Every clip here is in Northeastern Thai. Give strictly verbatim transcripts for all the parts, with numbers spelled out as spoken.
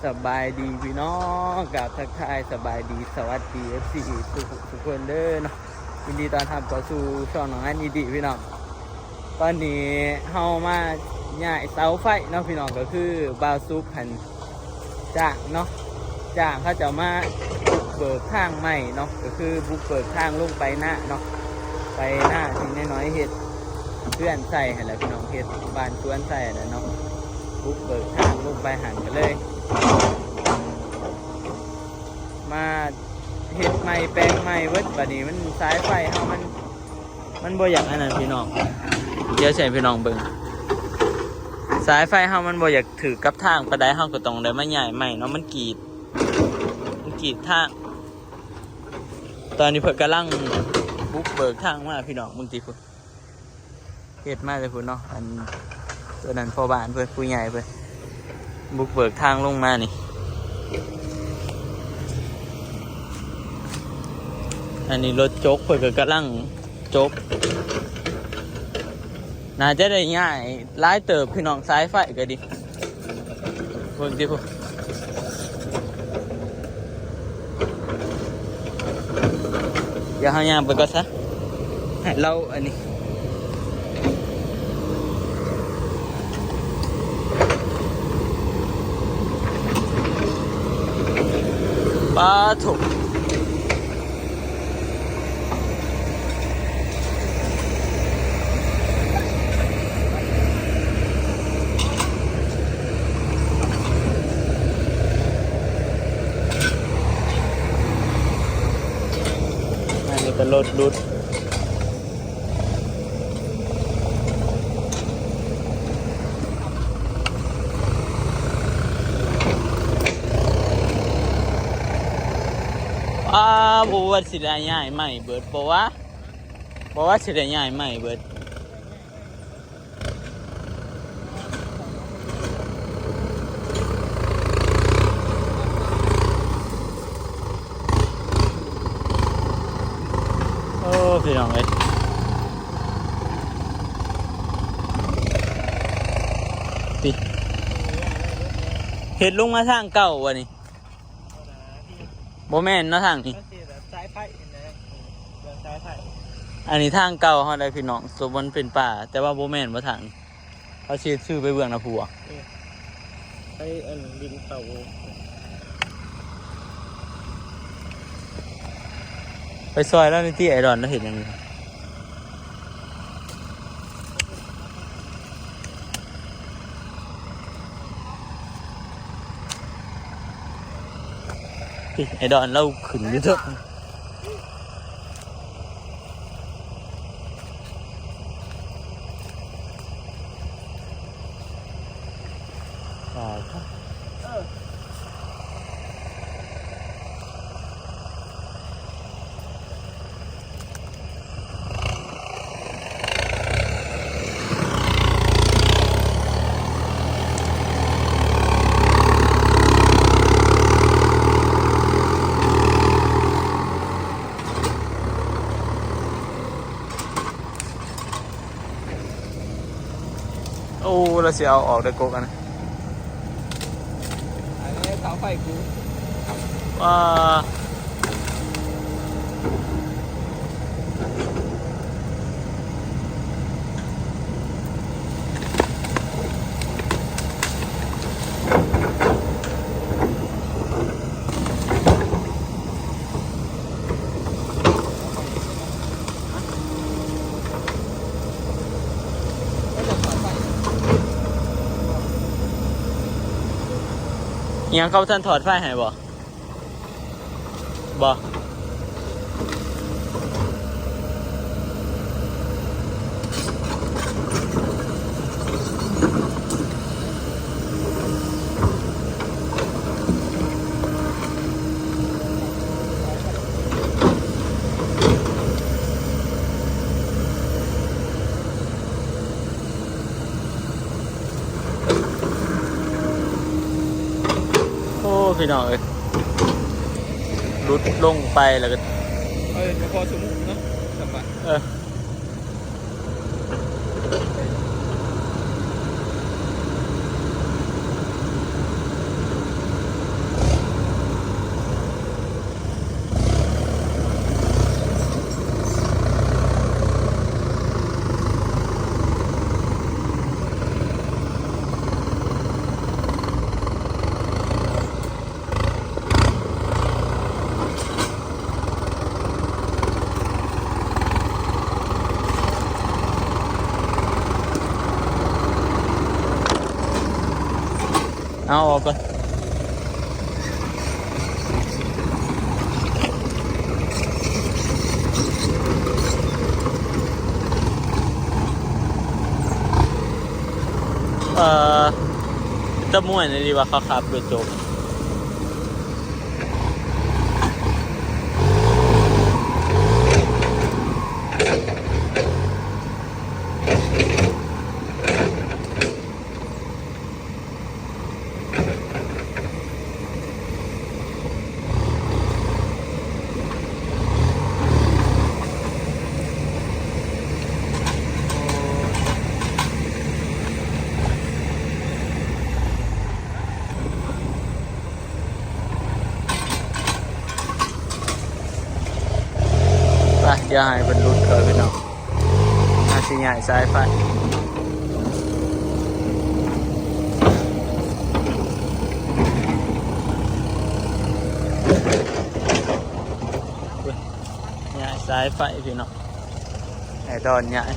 สบายดีพี่น้อง กราบทักทายสบายดี สวัสดี เอฟซี ทุกทุกคนเด้อเนาะ ยินดีต้อนรับเข้าสู่ช่องน้องอันอีดีพี่น้อง ตอนนี้เฮามาย้ายเสาไฟเนาะพี่น้อง ก็คือบ่าวสุกหันจ้างเนาะ จ้างเขาเจ้ามาบุกเบิกทางใหม่เนาะ ก็คือบุกเบิกทางลงไปนาเนาะ ไปนาที่น้อยๆเฮ็ดเฮือนใส่หั่นแหละพี่น้อง เฮ็ดบ้านสวนใส่หั่นแหละเนาะ บุกเบิกทางลงไปหั่นก็เลย มาเฮ็ดใหม่แปลงใหม่เบิด บัดนี้มันสายไฟเฮามัน มันบ่อยากอันนั้นพี่น้อง เดี๋ยวสิให้พี่น้องเบิ่ง สายไฟเฮามันบ่อยากถืกกับทางปานใด เฮาก็ต้องได้มาย้ายใหม่เนาะ มันกีด มันกีดทาง ตอนนี้เพิ่นกำลังบุกเบิกทางมาพี่น้อง เบิ่งติพุ้น เฮ็ดมาแต่พุ้นเนาะ อัน ตัวนั้นพ่อบ้านเพิ่น ผู้ใหญ่เพิ่น บุกเบิกทางลงมานี่ อันนี้รถจกเพิ่นก็กำลังจก น่าจะได้ย้ายหลายเติบพี่น้อง สายไฟก็ดี เบิ่งติพุ้น เดี๋ยวเฮาย่างไปก่อนซะ ให้เราอันนี้ ปาโถ อันนี้ก็รถหลุด อ้า บ่ว่าสิได้ย้ายใหม่เบิด บ่ว่า บ่ว่าสิได้ย้ายใหม่เบิด โอ้ พี่น้องเอ้ย ติ เฮ็ดลงมาทางเก่าบ่นี่ บ่แม่นเนาะทางนี้ มันสิแบบสายไฟนะ เรื่องสายไฟ อันนี้ทางเก่าเฮาได้พี่น้อง สมมุติมันเป็นป่า แต่ว่าบ่แม่นบ่ทางนี้ เขาสิซื้อไปเบื้องหน้าผัว เออ ไปอันดินเผา ไปซอยแล้วนี่ติ ไอ้ดอน แล้วเห็นหยังอยู่ ไอ้ดอนเราขึ้นอยู่เถอะ อ่า โอ้ แล้วสิเอาออกได้กกอันนั้น อันนี้เสาไฟกู ว้า ยังเขาท่านถอดไฟให้บ่ บ่ โอ้ พี่น้องเอ้ย หลุดลงไปแล้วก็ เออ เฉพาะสมุนเนาะ สบาย เออ เอาออกก่อน เอ่อ ตะม่วนอีหลีว่าเขาขับรถจก ไป เดี๋ยวให้เพิ่นหลุดก่อนพี่น้อง อาจสิย้ายสายไฟ ย้ายสายไฟพี่น้อง ไอ้ดอนย้าย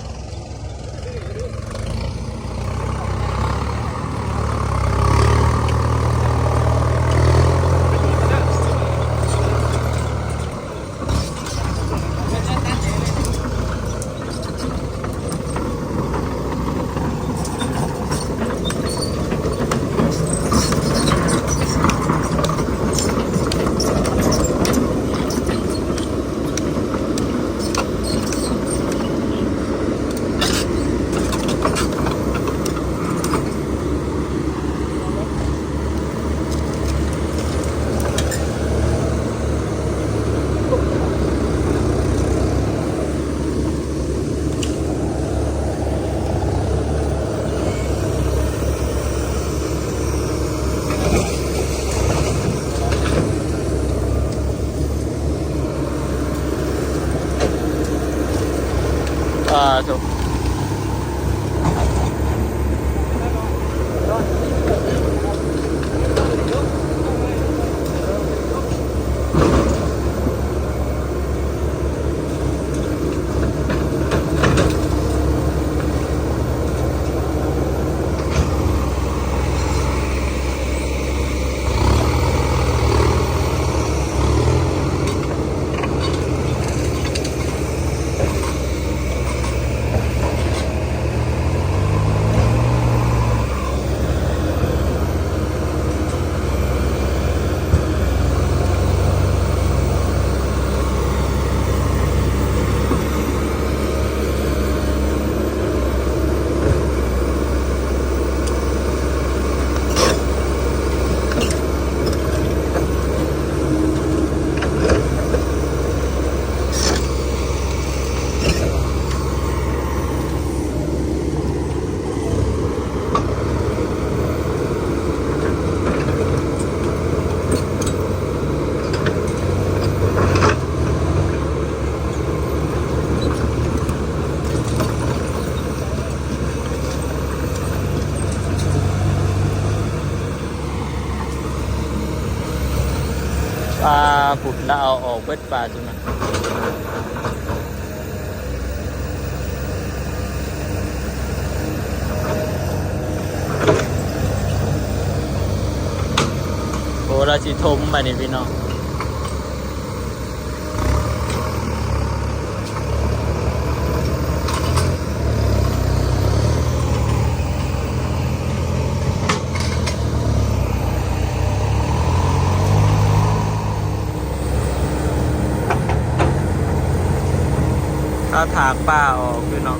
อ่า ถูก ปลาผุดแล้วเอาออกเบิดปลาจุนะ โอ้ เราสิถมบัดนี้พี่น้อง เขาถากปลาออกอยู่เนาะ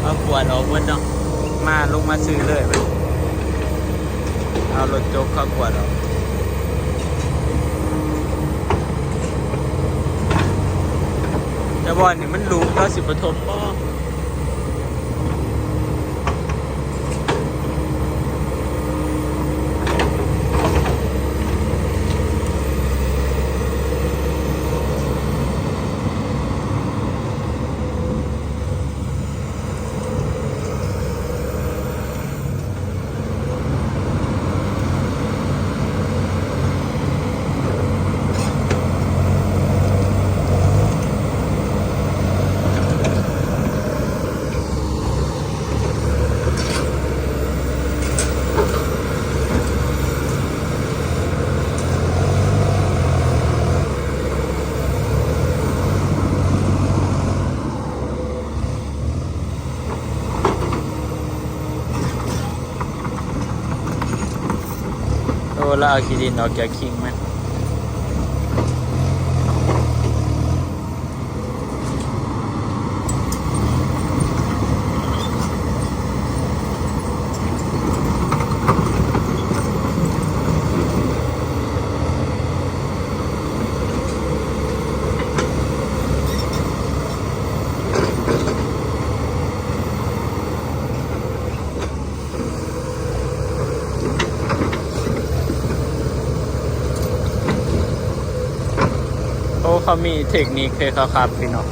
เอากวาดออกเบิดเนาะ มาลงมาซื้อเลยบัดนี้ เอารถจกเข้ากวาดออก แต่บ่อนนี่มันหลุม เขาสิบ่ถมบ่ แล้วเอาขี้ดินออกจากคิงมัน โอ้ เขามีเทคนิคให้เขาขับพี่น้อง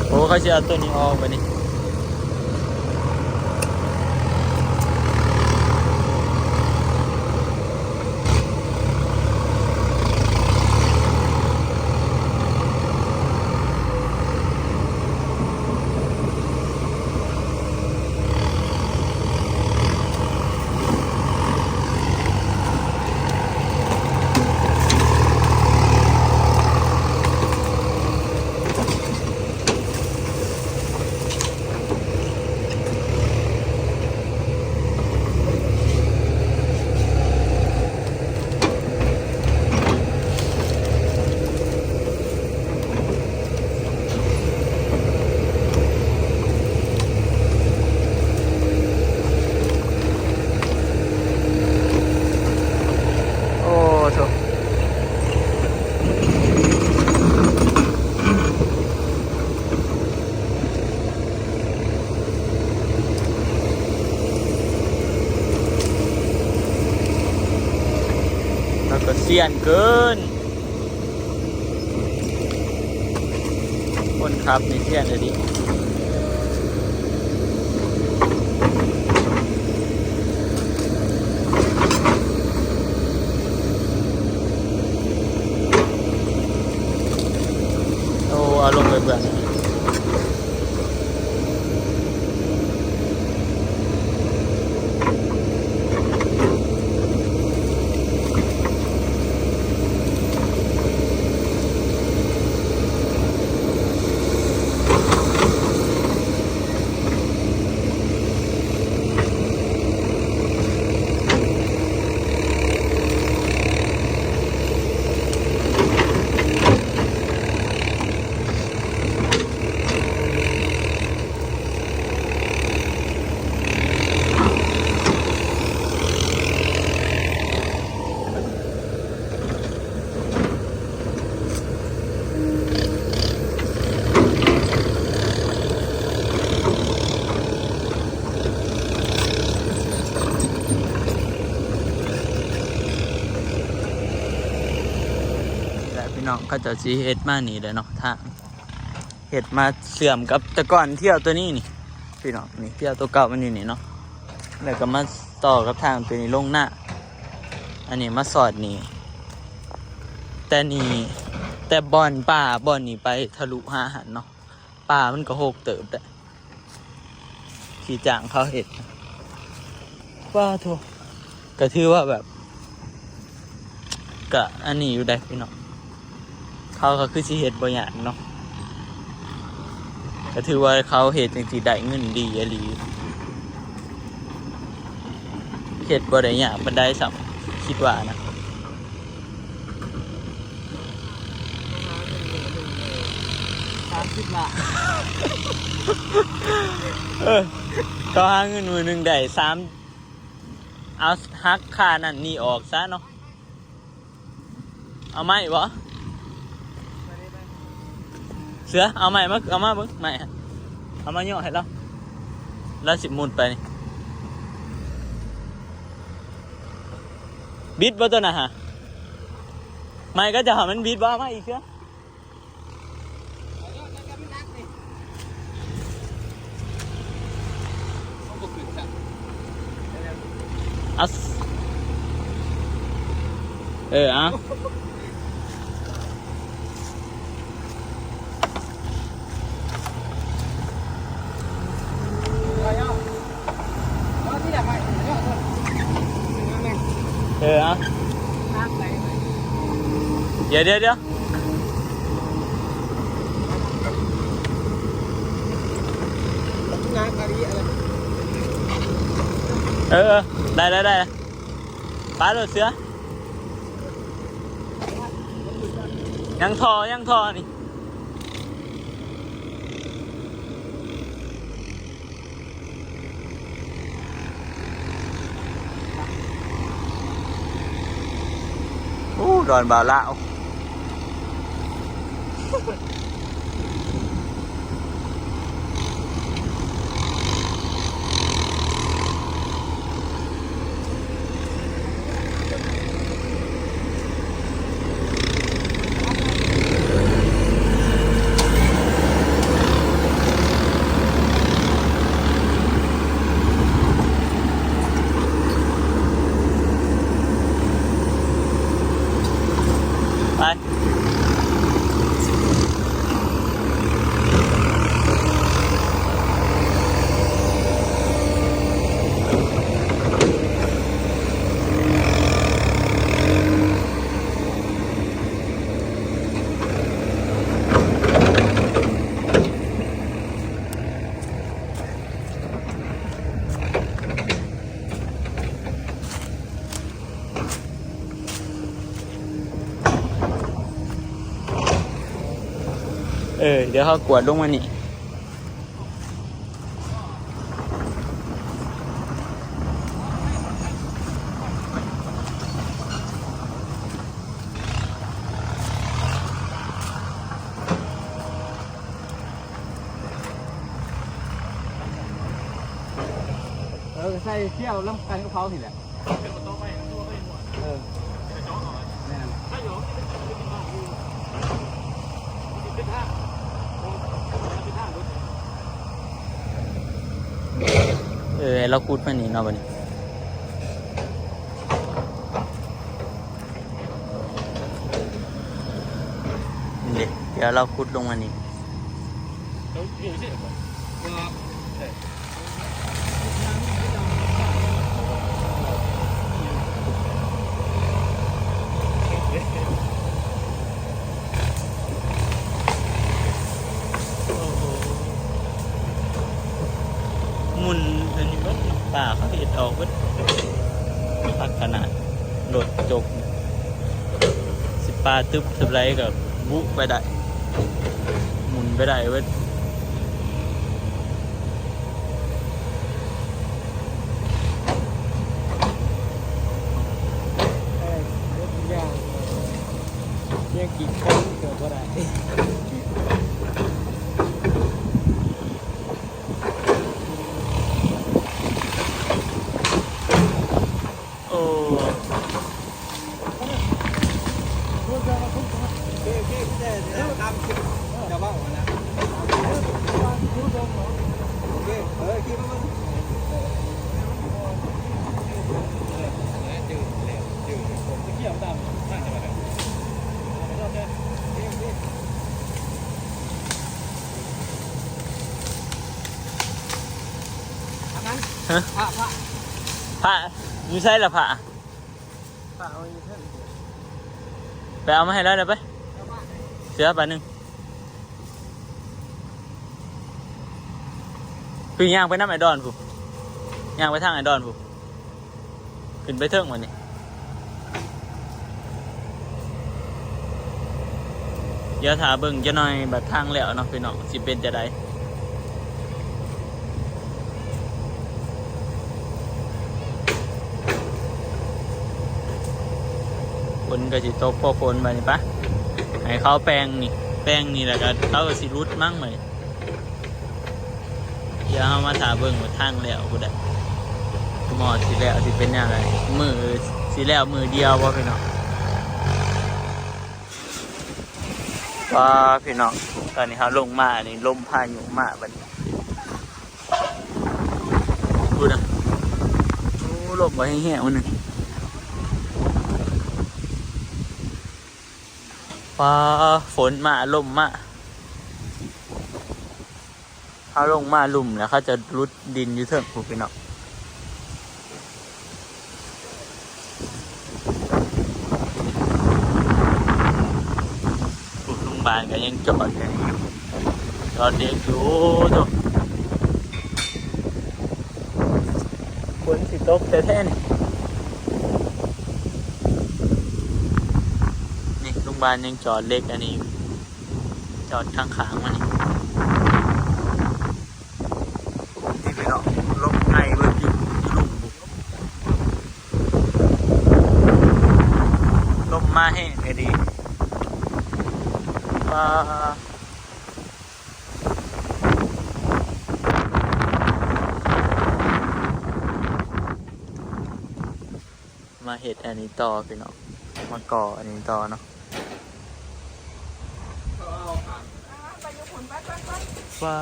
โอ้ เขาจะเอาตัวนี้ออกไปนี่ โอ้โถ แล้วก็เซียนเกิน คนขับนี่เซียนเลยดิ โอ้ เอาลงไปเบิ่ง และพี่น้องเขาเจ้าสิเฮ็ดมานี่แหละเนาะ ทางเฮ็ดมาเชื่อมกับแต่ก่อนเที่ยวตัวนี้นี่ พี่น้อง นี่เที่ยวตัวเก่ามันอยู่นี่เนาะ แล้วก็มาต่อกับทางตัวนี้ลงหน้า อันนี้มาสอดนี่ แต่นี่ แต่บ่อนป่าบ่อนนี้ไปทะลุหาหั้นเนาะ ป่ามันก็โหกเติบแหละ ที่จ้างเขาเฮ็ด ว้าโถ ก็ถือว่าแบบ ก็อันนี้อยู่ได้พี่น้อง เขาก็คือสิเฮ็ดบ่ยากเนาะ ก็ถือว่าเขาเฮ็ดจั่งซี้ได้เงินดีอีหลี เฮ็ดบ่ได้ยากปานใดซ้ำ คิดว่านะ สามสิบ บาท เออ เขาหาเงินมื้อหนึ่งได้สาม เอาหักค่านั่นนี่ออกซะเนาะ เอาไม้บ่ เสือ เอาไม้มา เอามาเบิ่ง ไม้ฮะ เอามาย่อให้เรา เราสิหมุนไปนี่ บิดบ่ตัวน่ะฮะ ไม้ก็จะหามันบิดบ่ เอามาอีกเสือ เอา เออ เอา เออ เอา เดี๋ยว เดี๋ยว เดี๋ยว เออ เออ ได้ ได้ ได้ ไปเลยเสือ ยังท่อ ยังท่อนี่ โอ้ ดอนบ่าวลาว ไป เออ เดี๋ยวเขากวดลงมานี่ เออ ใส่เที่ยวลำกันกับเขานี่แหละ เออ แม่น เออ เราขุดมานี่เนาะบัดนี้ นี่เด้ เดี๋ยวเราขุดลงมานี่ โอ้โห หมุนอันนี้เบิด ป่าเขาเฮ็ดออกเบิด คักขนาด รถจก สิป่าตึบ สิไรก็บุไปได้ หมุนไปได้เบิด เออ รถยาง เนี่ย กินข้าวเกือบบ่ได้ โอ้ โอเค โอเค แต่ตามคลิปจะเว้าหั้นนะ โอเค เออ คลิปมาเบิ่ง เออ เออ จืดแล้ว จืด ผมจะเกี่ยวตามทางจังหวัดอะ โอเค โอเค อันนั้น ฮะ พระ พระ พระ อยู่ไสล่ะพระ พระเอาอยู่เทิง ไปเอามาให้แล้วเด้อไป เอามา เสือไปหนึ่ง คือย่างไปนำไอ้ดอนพู้น ย่างไปทางไอ้ดอนพู้น ขึ้นไปเทิงวันนี้ เดี๋ยวถ้าเบิ่งจักหน่อย บัดทางแล้วเนาะพี่น้อง สิเป็นจั่งใด ฝนก็สิตก พอฝนบัดนี้ปะ ให้เขาแปลงนี่ แปลงนี่แล้วก็เขาก็สิหลุดมั้งบัดนี้ เดี๋ยวเรามาถ่าเบิ่งว่าทางแล้วพุ้นเด้อ หมอดสิแล้วสิเป็นแนวใด มื้อสิแล้วมื้อเดียวบ่พี่น้อง ว้า พี่น้อง ตอนนี้เราลงมานี่ ลมพายุมาบัดนี้ พุ้นนะ โอ้ ลมก็แฮงๆ มื้อนี้ ว้า ฝนมา ลมมา เขาลงมาลุ่มแล้วเขาจะหลุดดินอยู่เทิงพู้นพี่น้อง โอ้ โรงพยาบาลก็ยังจอดกันอยู่ จอดเด็กอยู่ โอ้โห ฝนสิตกแท้ๆ นี่ บ้านยังจอดเล็กอันนี้อยู่ จอดข้างๆมันนี่ นี่พี่น้อง ลมไงเบิ่งอยู่ อยู่ลุ่มพุ้น ลมมาแฮงเลยดิ ว้า มาเฮ็ดอันนี้ต่อพี่น้อง มาก่ออันนี้ต่อเนาะ ไปอยู่พุ้น ไป ไป ไป ว่า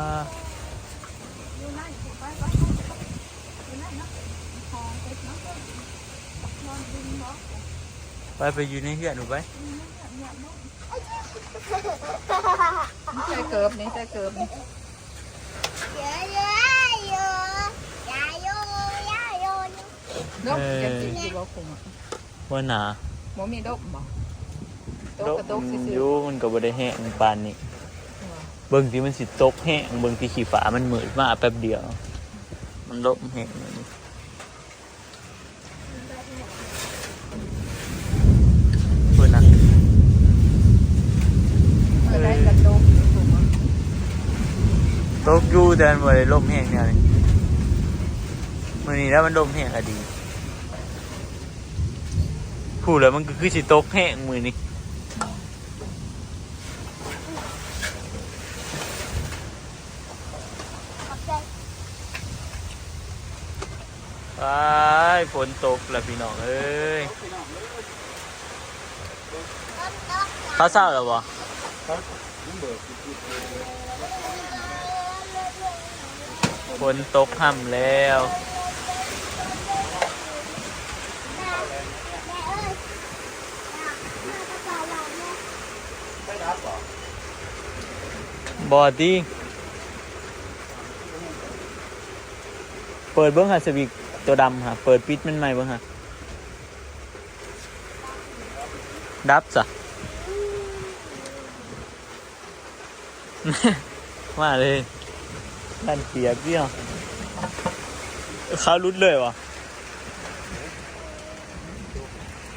อยู่นั่นพุ้น ไป ไป ไป อยู่นั่นเนาะ หอเฮ็ดเนาะ นอนดินเนาะ ไป ไปอยู่ในเฮือนหนูไป อยู่ในเฮือนเนี่ยเนาะ ใส่เกิบนี่ ใส่เกิบนี่ เนาะ เออ จังสิสิบ่คุ้มอะ ว่าหนา บ่มีดมบ่ ตกกระตกซื่อๆ อยู่ มันก็บ่ได้แฮงปานนี้ ว่า เบิ่งที่มันสิตกแฮง เบิ่งที่ขี้ฟ้ามันมืดมาแป๊บเดียว มันลมแฮงเลย พุ้นน่ะ เมื่อใดกระตกอยู่พุ้น ตกอยู่แต่มันบ่ได้ลมแฮงแนวนี้ มื้อนี้แล้วมันลมแฮงอะดี พูดแล้วมันก็คือสิตกแฮงมื้อนี้ ว้าย ฝนตกแล้วพี่น้องเอ้ย เขาเซาแล้วบ่ ฝนตกฮ่ำแล้ว บ่ติ เปิดเบิ่งหาสวิกตัวดำหา เปิดปิดมันใหม่เบิ่งหา ดับซะ มาเลย นั่นเปียกเดียว เขาหลุดเลยวะ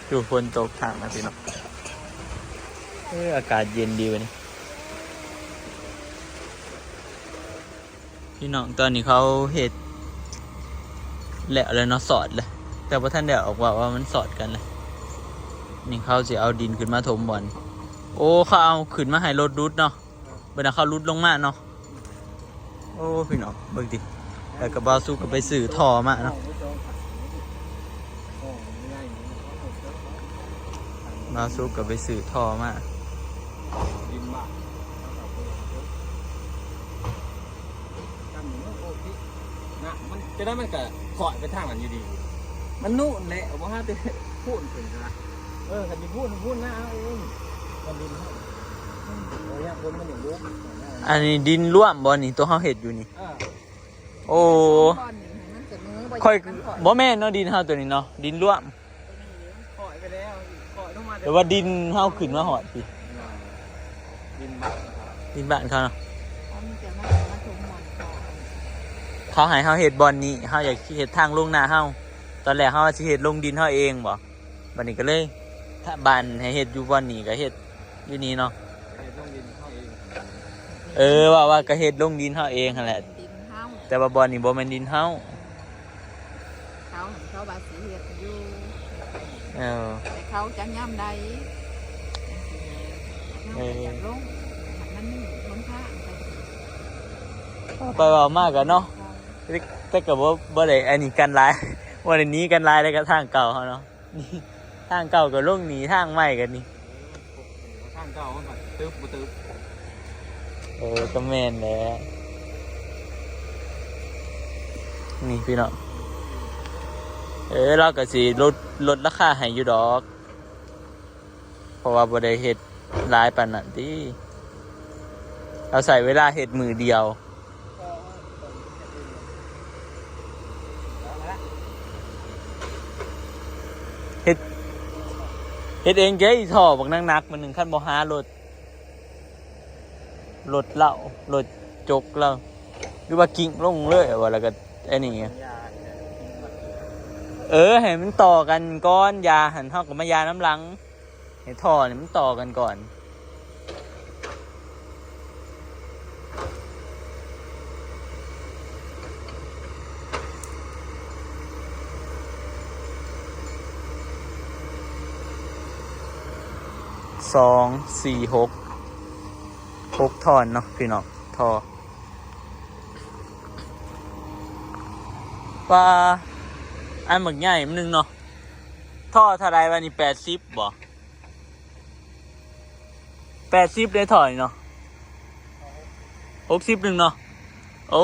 อยู่ฝนตกทางนะพี่น้อง เออ อากาศเย็นดีวันนี้ พี่น้อง ตอนนี้เขาเฮ็ดแล้ว แล้วเนาะ สอดแล้ว แต่บ่ทันได้ออกว่า ว่ามันสอดกันแล้ว นี่เขาสิเอาดินขึ้นมาถมบ่อน โอ้ เขาเอาขึ้นมาให้รถหลุดเนาะ เบิ่งนะ เขาหลุดลงมาเนาะ โอ้ พี่น้อง เบิ่งติ แล้วก็บ่าวสุกก็ไปซื้อท่อมาเนาะ บ่าวสุกก็ไปซื้อท่อมา ดินบ้าน จำหนึ่งโอเคนะ มันจะได้มันก็ขอยไปทางนั้นอยู่ดี มันนู่นแหละ เอาบ่ฮะ แต่พูดถึงนะ เออ คันสิพูด พูดหน้าเอาเอง คันดินเฮา อืม โอ้ย คนมันอย่างลุก อันนี้ดินร่วมบ่นี่ ตัวเฮาเฮ็ดอยู่นี่ อ่า โอ้ ก้อนนี่มันจะมือบ่ ค่อย อยากมันค่อย บ่แม่นเนาะ ดินเฮาตัวนี้เนาะ ดินร่วม ตัวนี้ขอยไปแล้ว ขอยลงมา แต่ว่าดินเฮาขึ้นมาฮอดพี่ ดินบ้าน ดินบ้านเขาเนาะ เขามีแต่มา มาถมหม่องเขา เขาให้เฮาเฮ็ดบ่อนนี้ เฮาอยากเฮ็ดทางลงนาเฮา ตอนแรกเฮาว่าสิเฮ็ดลงดินเฮาเองบ่ บัดนี้ก็เลย ถ้าบ้านให้เฮ็ดอยู่บ่อนนี้ก็เฮ็ดอยู่นี่เนาะ เฮ็ดลงดินเฮาเอง เออ ว่า ว่าก็เฮ็ดลงดินเฮาเองหั่นแหละ ดินเฮา แต่ว่าบ่อนนี้บ่แม่นดินเฮา เขาหันเขาว่าสิเฮ็ดอยู่ เออ แต่เขาจะย่ำใด เออ มันจะลง มันมีหนทางไป ไปเว้ามากันเนาะ แต่ก็บ่ บ่ได้อันนี้กันหลาย บ่ได้หนีกันหลาย แล้วก็ทางเก่าเฮาเนาะ นี่ ทางเก่าก็ลงนี่ ทางใหม่ก็นี่ ทางเก่ามันก็ตึบบ่ตึบ เออ ก็แม่นแหละ นี่พี่น้อง เออ เราก็สิลด ลดราคาให้อยู่ดอก เพราะว่าบ่ได้เฮ็ดหลายปานนั้นติ เราใช้เวลาเฮ็ดมื้อเดียว เฮ็ด เฮ็ดเองเด้ ท่อบักหนักๆ มันหนึ่ง คันบ่หารถ รถเล่า รถจกเล่า หรือว่ากิ่งลงเลยว่า แล้วก็ไอ้นี่ไง เออ ให้มันต่อกันก่อน ยาหั่น เฮาก็มายานำหลัง ท่อนี่มันต่อกันก่อน สอง สี่ หก หกท่อนเนาะพี่น้อง ท่อ ว่าอันบักใหญ่มันหนึ่งเนาะ ท่อเท่าไรวะนี่ แปดสิบบ่ แปดสิบได้ท่อนี่เนาะ หกสิบหนึ่งเนาะ โอ้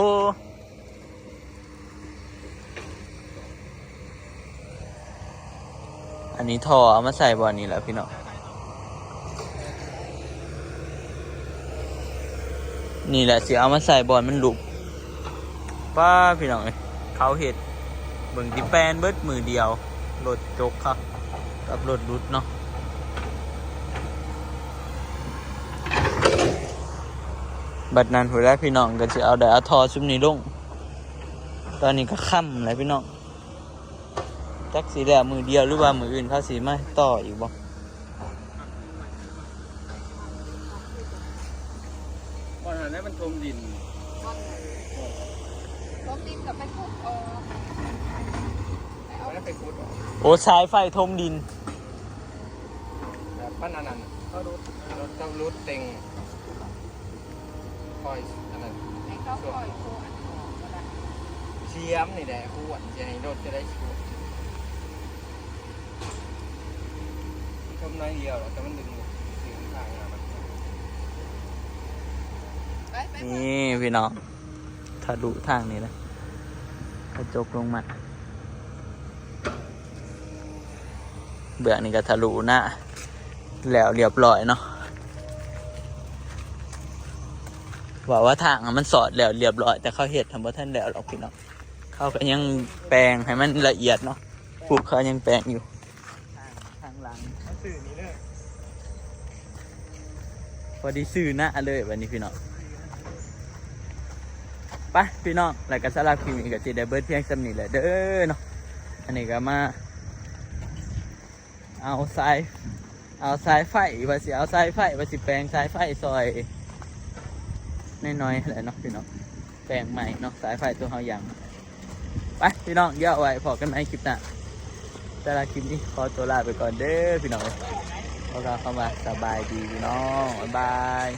อันนี้ท่อเอามาใส่บ่อนนี้แหละพี่น้อง นี่แหละสิเอามาใส่บ่อนมันหลุบ ป้าพี่น้องเอ้ย เขาเฮ็ด เบิ่งที่แปลนเบิดมือเดียว รถจกครับ กับรถหลุดเนาะ บัดนั้นพุ้นแหละพี่น้องก็สิเอาได้เอาท่อซุมนี้ลง ตอนนี้ก็ค่ำแล้วพี่น้อง จักสิแล้วมือเดียวหรือว่ามืออื่นเขาสิมาต่ออีกบ่ บ่อนหันให้มันถมดิน ถมดินกับไปขุดออก เอา ไม่ได้ไปขุดออก โอ้ สายไฟถมดิน แบบมันอันนั้นน่ะ เขารถ รถเจ้ารถเต็ง คอยอันนั้น ให้เขาคอยโคอันออกก็ได้ เสียมนี่แหละ ขวดจะให้รถจะได้ขวด ชมน้อยเดียวหรอก แต่มันดึงดึงทางมา ไปไป นี่พี่น้อง ทะลุทางนี้นะ กระจกลงมา เบื้องนี้ก็ทะลุหน้า แล้วเรียบร้อยเนาะ ว่าว่าทางอะมันสอดแล้วเรียบร้อย แต่เขาเฮ็ดทำบ่ทันแล้วหรอกพี่น้อง เขาก็ยังแปลงให้มันละเอียดเนาะ ปลูกเขายังแปลงอยู่ ทาง ทางหลัง เขาซื้อนี่เด้อ พอดีซื้อหน้าเลยวันนี้พี่น้อง ไปพี่น้อง แล้วก็สำหรับคลิปนี้ก็สิได้เบิดเพียงส่ำนี้แหละเด้อเนาะ อันนี้ก็มา เอาสาย เอาสายไฟ ว่าสิเอาสายไฟ ว่าสิแปลงสายไฟซอยน้อยๆแหละเนาะพี่น้อง แปลงใหม่เนาะ สายไฟตัวเฮายัง ไปพี่น้อง เดี๋ยวเอาไว้พ้อกันใหม่คลิปหน้า สำหรับคลิปนี้ขอตัวลาไปก่อนเด้อพี่น้อง ขอกล่าวคำว่าสบายดีพี่น้อง บ๊ายบาย